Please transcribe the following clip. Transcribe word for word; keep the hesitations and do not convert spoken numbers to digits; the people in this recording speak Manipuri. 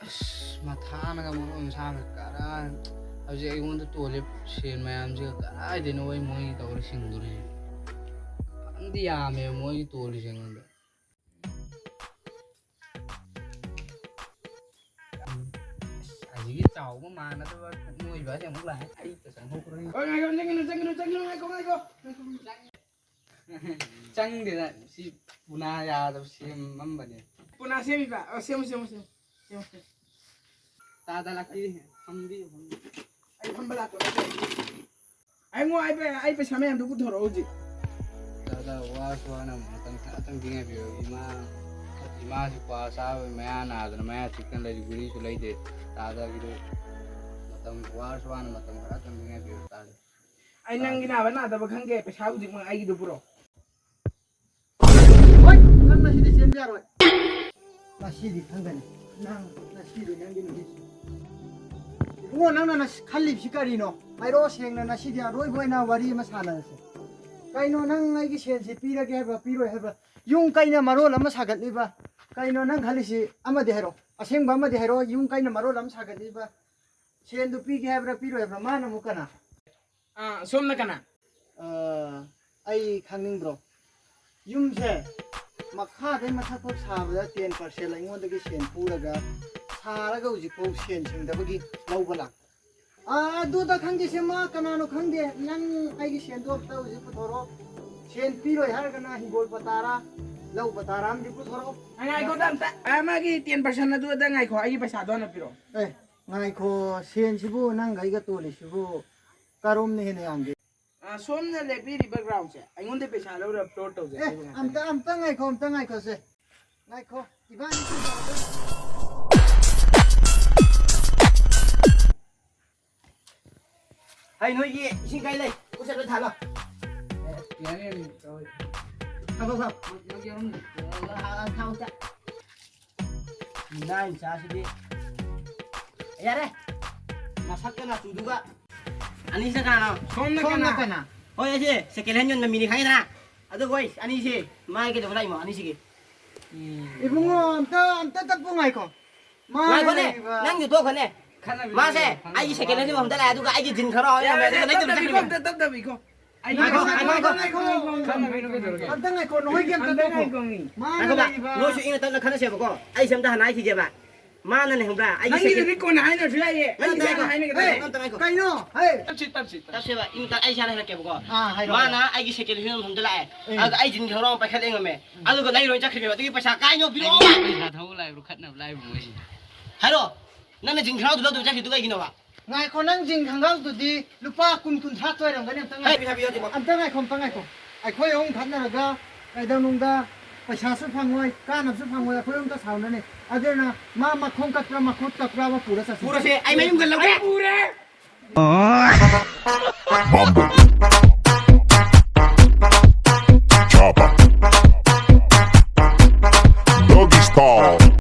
ꯑꯁ, ꯃꯊꯥꯅꯒ ꯃꯔꯣꯟ ꯑꯃ ꯁꯥꯕꯅꯦ꯫ ꯀꯔꯥꯏ, ꯍꯧꯖꯤꯛ ꯑꯩꯉꯣꯟꯗ ꯇꯣꯜꯂꯤꯕ ꯁꯦꯟ ꯃꯌꯥꯝꯁꯤꯒ ꯀꯗꯥꯏꯗꯩꯅꯣ ꯑꯩ ꯃꯣꯏꯒꯤ ꯇꯧꯔ ꯁꯤꯡꯗꯣꯔꯤꯁꯦ? ꯐꯅꯗꯤ ꯌꯥꯝꯃꯦꯕ ꯃꯣꯏꯒꯤ ꯇꯣꯜꯂꯤꯁꯦ ꯑꯩꯉꯣꯟꯗ꯫ ꯑꯁ, ꯑꯁꯤꯒꯤ ꯆꯥꯎꯕ ꯃꯥꯟꯅꯗꯕ ꯅꯣꯏꯕ ꯑꯁꯤ ꯑꯃꯨꯛ ꯂꯥꯛꯑꯦ꯫ ꯑꯩ ꯆꯪꯍꯧꯈ꯭ꯔꯣ꯫ ꯍꯣꯏ, ꯉꯥꯏꯈꯣ, ꯆꯪꯒꯅꯨ, ꯆꯪꯒꯅꯨ, ꯆꯪꯒꯅꯨ, ꯉꯥꯏꯈꯣ, ꯉꯥꯏꯈꯣ, ꯉꯥꯏꯈꯣ꯫ ꯆꯪꯗꯦꯗ, ꯁꯤ ꯄꯨꯅꯥ ꯌꯥꯗꯕ ꯁꯦꯝꯃꯝꯕꯅꯦ꯫ ꯄꯨꯅꯥ ꯁꯦꯝꯃꯤꯕ? ꯑ, ꯁꯦꯝꯃꯨ, ꯁꯦꯝꯃꯨ, ꯁꯦꯝꯃꯨ, ꯁꯦꯝꯃꯨ, ꯁꯦꯝꯃꯨ꯫ ꯇꯥꯗ ꯂꯥꯛꯄꯤꯔꯦ꯫ ꯐꯝꯕꯤꯌꯨ, ꯐꯝꯕꯤꯌꯨ꯫ ꯑꯩ ꯐꯝꯕ ꯂꯥꯛꯄ ꯅꯠꯇꯦ꯫ ꯑꯩꯉꯣ, ꯑꯩ ꯄꯩ-, ꯑꯩ ꯄꯩꯁꯥ ꯃꯌꯥꯝꯗꯨ ꯄꯨꯊꯣꯔꯛꯑꯣ ꯍꯧꯖꯤꯛ꯫ ꯇꯥꯗ, ꯋꯥꯁꯨ ꯋꯥꯅ ꯃꯇꯝ ꯈꯔꯇꯪꯗꯤ ꯉꯥꯏꯕꯤꯌꯨ꯫ ꯏꯃꯥ, ꯏꯃꯥꯁꯨ ꯀ꯭ꯋꯥ ꯆꯥꯕ ꯃꯌꯥ ꯅꯥꯗꯅ ꯃꯌꯥ ꯆꯤꯛꯇꯅ ꯂꯩꯔꯤ, ꯒꯨꯂꯤꯁꯨ ꯂꯩꯇꯦ꯫ ꯇꯥꯗꯒꯤꯗꯨ ꯃꯇꯝ, ꯋꯥꯔꯁꯨ ꯋꯥꯅ ꯃꯇꯝ ꯈꯔꯇꯪꯗꯤ ꯉꯥꯏꯕꯤꯌꯨ, ꯇꯥꯗ꯫ ꯑꯩ ꯅꯪꯒꯤ ꯅꯥꯕ ꯅꯥꯗꯕ ꯈꯪꯗꯦ, ꯄꯩꯁꯥ ꯍꯧꯖꯤꯛꯃꯛ ꯑꯩꯒꯤꯗꯨ ꯄꯨꯔꯛꯑꯣ꯫ ꯍꯣꯏ, ꯅꯪ ꯉꯁꯤꯗꯤ ꯆꯦꯟꯕ ꯌꯥꯔꯣꯏ꯫ ꯉꯁꯤꯗꯤ ꯈꯪꯒꯅꯤ꯫ ꯅꯪ ꯉꯁꯤꯗꯤ ꯅꯪꯒꯤ ꯅꯨꯃꯤꯠꯁꯤ꯫ ꯏꯕꯨꯡꯉꯣ, ꯅꯪꯅ ꯅꯁ-, ꯈꯜꯂꯤꯕꯁꯤ ꯀꯔꯤꯅꯣ? ꯍꯥꯏꯔꯛꯑꯣ ꯁꯦꯡꯅ, ꯉꯁꯤꯗꯤ ꯑꯔꯣꯏꯕ ꯑꯣꯏꯅ ꯋꯥꯔꯤ ꯑꯃ ꯁꯥꯟꯅꯔꯁꯦ꯫ ꯀꯩꯅꯣ, ꯅꯪ ꯑꯩꯒꯤ ꯁꯦꯟꯁꯤ ꯄꯤꯔꯒꯦ ꯍꯥꯏꯕ꯭ꯔꯥ, ꯄꯤꯔꯣꯏ ꯍꯥꯏꯕ꯭ꯔꯥ? ꯌꯨꯝ ꯀꯩꯅ ꯃꯔꯣꯜ ꯑꯃ ꯁꯥꯒꯠꯂꯤꯕ꯫ ꯀꯩꯅꯣ, ꯅꯪ ꯈꯜꯂꯤꯁꯤ? ꯑꯃꯗꯤ ꯍꯥꯏꯔꯛꯑꯣ, ꯑꯁꯦꯡꯕ ꯑꯃꯗꯤ ꯍꯥꯏꯔꯛꯑꯣ, ꯌꯨꯝ ꯀꯩꯅ ꯃꯔꯣꯜ ꯑꯃ ꯁꯥꯒꯠꯂꯤꯕ꯫ ꯁꯦꯟꯗꯨ ꯄꯤꯒꯦ ꯍꯥꯏꯕ꯭ꯔꯥ, ꯄꯤꯔꯣꯏ ꯍꯥꯏꯕ꯭ꯔꯥ? ꯃꯥꯅ ꯑꯃꯨꯛ ꯀꯅꯥ? ꯑꯥ, ꯁꯣꯝꯅ ꯀꯅꯥ? ꯑꯥ, ꯑꯩ ꯈꯪꯅꯤꯡꯕ꯭ꯔꯣ? ꯌꯨꯝꯁꯦ ꯃꯈꯥꯗꯩ ꯃꯊꯛ ꯐꯥꯎ ꯁꯥꯕꯗ ten percent ꯑꯩꯉꯣꯟꯗꯒꯤ ꯁꯦꯟ ꯄꯨꯔꯒ ꯁꯥꯔꯒ ꯍꯧꯖꯤꯛꯐꯥꯎ ꯁꯦꯟ ꯁꯤꯡꯗꯕꯒꯤ ꯂꯧꯕ ꯂꯥꯛꯄ꯫ ꯑꯥ, ꯑꯗꯨꯗ ꯈꯪꯗꯦꯁꯦ, ꯃꯥ ꯀꯅꯥꯅꯣ ꯈꯪꯗꯦ꯫ ꯅꯪ ꯑꯩꯒꯤ ꯁꯦꯟꯗꯣ ꯑꯝꯇ ꯍꯧꯖꯤꯛ ꯄꯨꯊꯣꯔꯛꯑꯣ꯫ ꯁꯦꯟ ꯄꯤꯔꯣꯏ ꯍꯥꯏꯔꯒꯅ ꯍꯤꯡꯒꯣꯜ ꯄꯇꯥꯔꯥ, ꯂꯧ ꯄꯇꯥꯔꯥ ꯑꯃꯗꯤ ꯄꯨꯊꯣꯔꯛꯑꯣ꯫ ꯑ, ꯉꯥꯏꯈꯣ, ꯑꯝꯇ, ꯑ, ꯃꯥꯒꯤ ten percent ꯑꯗꯨ ꯑꯝꯇ ꯉꯥꯏꯈꯣ, ꯑꯩꯒꯤ ꯄꯩꯁꯥꯗꯣ ꯍꯥꯟꯅ ꯄꯤꯔꯛꯑꯣ꯫ ꯑꯦ, ꯉꯥꯏꯈꯣ, ꯁꯦꯟꯁꯤꯕꯨ ꯅꯪꯒ ꯑꯩꯒ ꯇꯣꯜꯂꯤꯁꯤꯕꯨ ꯀꯔꯣꯝꯅ ꯍꯦꯟꯅ ꯌꯥꯝꯒꯦ? ꯑ, ꯁꯣꯝꯅ ꯂꯦꯞꯄꯤꯔꯤꯕ ground ꯁꯦ ꯑꯩꯉꯣꯟꯗ ꯄꯩꯁꯥ ꯂꯧꯔ plot ꯇꯧꯖꯦ ꯑꯦ, ꯍꯥꯏꯕ ꯉꯥꯛꯇꯅꯦ꯫ ꯑꯝꯇ, ꯑꯝꯇ ꯉꯥꯏꯈꯣ, ꯑꯝꯇ ꯉꯥꯏꯈꯣꯁꯦ꯫ ꯉꯥꯏꯈꯣ, ꯏꯕꯥꯅꯤ꯫ ꯍꯩ, ꯅꯣꯏꯒꯤ ꯏꯁꯤꯡ ꯀꯥꯏ ꯂꯩ? ꯎꯁꯦ ꯂꯣꯏ ꯊꯥꯜꯂꯣ꯫ ꯌꯥꯅꯤ, ꯌꯥꯅꯤ, ꯇꯧꯔꯦ꯫ ꯊꯥꯎ, ꯊꯥꯎ, ꯊꯥꯎ꯫ ꯃ-, ꯃ-, ꯌꯥꯎꯔꯝꯅꯤ꯫ ꯑ, ꯊꯥꯎ ꯆꯥ-, ꯃꯤꯅꯥꯏ ꯃꯆꯥꯁꯤꯗꯤ꯫ ꯌꯥꯔꯦ꯫ ꯅꯁꯛꯀ ꯅꯆꯨꯗꯨꯒ꯫ ꯑꯅꯤꯁꯤꯅ ꯀꯅꯥꯅꯣ? ꯁꯣꯝꯅ ꯁꯣꯝꯅ ꯀꯅꯥ? ꯀꯅꯥ? ꯍꯣꯏ, ꯑꯩꯁꯦ second hand ꯌꯣꯟꯕ ꯃꯤꯅꯤ, ꯈꯪꯉꯤꯗꯅ? ꯑꯗꯨ ꯍꯣꯏ, ꯑꯅꯤꯁꯦ ꯃꯥꯏ ꯀꯩꯗꯧꯕ ꯂꯥꯛꯏꯃꯣ, ꯑꯅꯤꯁꯤꯒꯤ? ꯎꯝ꯫ ꯏꯕꯨꯡꯉꯣ, ꯑꯝꯇ, ꯑꯝꯇ ꯇꯞꯄꯨ ꯉꯥꯏꯈꯣ꯫ ꯃꯥꯅ ꯉꯥꯏꯈꯣꯅꯦ, ꯂꯩꯔꯤꯕ ꯅꯪꯒꯤ ꯇꯣꯛꯈꯣꯅꯦ꯫ ꯃꯥꯁꯦ ꯑꯩꯒꯤ ꯁꯦꯀꯦꯟ ꯍꯦꯟ ꯁꯤꯕ ꯑꯝꯇ ꯂꯥꯛꯑꯦ, ꯑꯗꯨꯒ ꯑꯩꯒꯤ ꯖꯤꯟ ꯈꯔ ꯌꯥꯝꯃꯦ, ꯑꯗꯨꯒ ꯂꯩꯗꯕꯤ ꯆꯠꯈ꯭ꯔꯤꯕ꯫ ꯇꯞ ꯇꯞꯅ ꯏꯀꯣ꯫ ꯑꯩ ꯉꯥꯏꯈꯣ, ꯉꯥꯏꯈꯣ, ꯉꯥꯏꯈꯣ꯫ ꯉꯥꯏꯈꯣ꯫ ꯑꯝꯇ ꯉꯥꯏꯈꯣ, ꯅꯈꯣꯏꯒꯤ ꯑꯝꯇ ꯑꯝꯇ ꯇꯣꯛꯈꯣ꯫ ꯉꯥꯏꯈꯣ ꯃꯤ꯫ ꯃꯥꯅ ꯉꯥꯏꯈꯣꯕ, ꯂꯩꯔꯤꯕ ꯅꯣꯏꯁꯨ ꯏꯪꯅ ꯇꯞꯅ ꯈꯟꯅꯁꯦꯕꯀꯣ꯫ ꯑꯩꯁꯦ ꯑꯝꯇ ꯍꯥꯟꯅ ꯍꯥꯏꯈꯤꯒꯦꯕ꯫ ꯃꯥꯅꯅꯦ ꯈꯪꯕ꯭ꯔꯥ? ꯑꯩꯒꯤ ꯅꯪꯒꯤꯗꯨꯗꯤ ꯁꯦꯀꯦꯟ ꯀꯣꯟꯅ ꯍꯥꯏꯅꯔꯁꯨ ꯌꯥꯏꯌꯦ꯫ ꯅꯪꯒꯤꯗꯤ ꯉꯥꯏꯈꯣ, ꯍꯥꯟꯅ ꯍꯥꯏꯅꯒꯗꯕꯅꯦ꯫ ꯉꯥꯏꯈꯣ, ꯑꯝꯇ ꯉꯥꯏꯈꯣ꯫ ꯀꯩꯅꯣ? ꯍꯦ! ꯇꯞꯁꯤ, ꯇꯞꯁꯤ, ꯇꯞꯁꯤ꯫ ꯇꯞꯁꯦꯕ, ꯏꯪ ꯇꯞ-, ꯑꯩ ꯏꯁꯥꯅ ꯍꯥꯏꯔꯛꯀꯦꯕꯀꯣ꯫ ꯑꯥ, ꯍꯥꯏꯔꯣ, ꯃꯥꯅ ꯍꯥꯏꯔꯣ꯫ ꯑꯩꯒꯤ ꯁꯦꯀꯦꯟ ꯍꯦꯟ ꯑꯃ ꯂꯥꯛꯑꯦ꯫ ꯎꯝ꯫ ꯑꯗꯨꯒ ꯑꯩ ꯖꯤꯟ ꯈꯪꯒ꯭ꯔꯥꯎ ꯑꯃ ꯄꯥꯏꯈꯠꯂꯦ ꯉꯝꯃꯦ꯫ ꯎꯝ꯫ ꯑꯗꯨꯒ ꯂꯩꯔꯣꯏꯅ ꯆꯠꯈ꯭ꯔꯤꯕ꯫ ꯑꯗꯨꯒꯤ ꯄꯩꯁꯥ ꯀꯥꯏꯅꯣ ꯄꯤꯔꯛꯑꯣ꯫ ꯑꯩ ꯄꯩꯁꯥ ꯊꯧꯕ ꯂꯥꯛꯏꯕ꯭ꯔꯣ, ꯈꯠꯅꯕ ꯂꯥꯛꯏꯕ꯭ꯔꯣ ꯃꯣꯏꯁꯤꯗꯤ? ꯍꯥꯏꯔꯣ꯫ ꯅꯪꯅ ꯖꯤꯟ ꯈꯪꯒ꯭ꯔꯥꯎꯗꯨ ꯂꯧꯗꯕ ꯆꯠꯈ꯭ꯔꯤꯗꯨ ꯀꯩꯒꯤꯅꯣꯕ? ꯉꯥꯏꯈꯣ, ꯅꯪ ꯖꯤꯟ ꯈꯪꯒ꯭ꯔꯥꯎꯗꯨꯗꯤ ꯂꯨꯄꯥ ꯀꯨꯟ, ꯀꯨꯟꯊ꯭ꯔꯥ ꯇꯣꯏꯔꯝꯒꯅꯤ, ꯑꯝꯇ ꯉꯥꯏꯈꯣ꯫ ꯍꯥꯏꯕꯤꯌꯨ, ꯍꯥꯏꯕꯤꯌꯨ, ꯍꯥꯏꯕꯤꯌꯨ꯫ ꯑꯝꯇ ꯉꯥꯏꯈꯣ, ꯑꯝꯇ ꯉꯥꯏꯈꯣ꯫ ꯑꯩꯈꯣꯏ ꯑꯍꯨꯝ ꯈꯠꯅꯔꯒ ꯀꯩꯗꯧꯅꯨꯡꯗ ꯄꯩꯁꯥꯁꯨ ꯐꯪꯉꯣꯏ, ꯀꯥꯟꯅꯕꯁꯨ ꯐꯪꯉꯣꯏ, ꯑꯩꯈꯣꯏ ꯑꯍꯨꯝꯇ ꯁꯥꯎꯅꯅꯤ꯫ ꯑꯗꯨꯅ ꯃꯥ ꯃꯈꯣꯡ ꯀꯛꯄ꯭ꯔꯥ, ꯃꯈꯨꯠ ꯀꯛꯄ꯭ꯔꯥ ꯑꯃ ꯄꯨꯔ ꯆꯠꯁꯤ꯫ ꯄꯨꯔꯁꯦ, ꯑꯩ ꯃꯌꯨꯝꯗ ꯂꯧꯒꯦ꯫ ꯑꯩ ꯄꯨꯔꯦ꯫ Mambo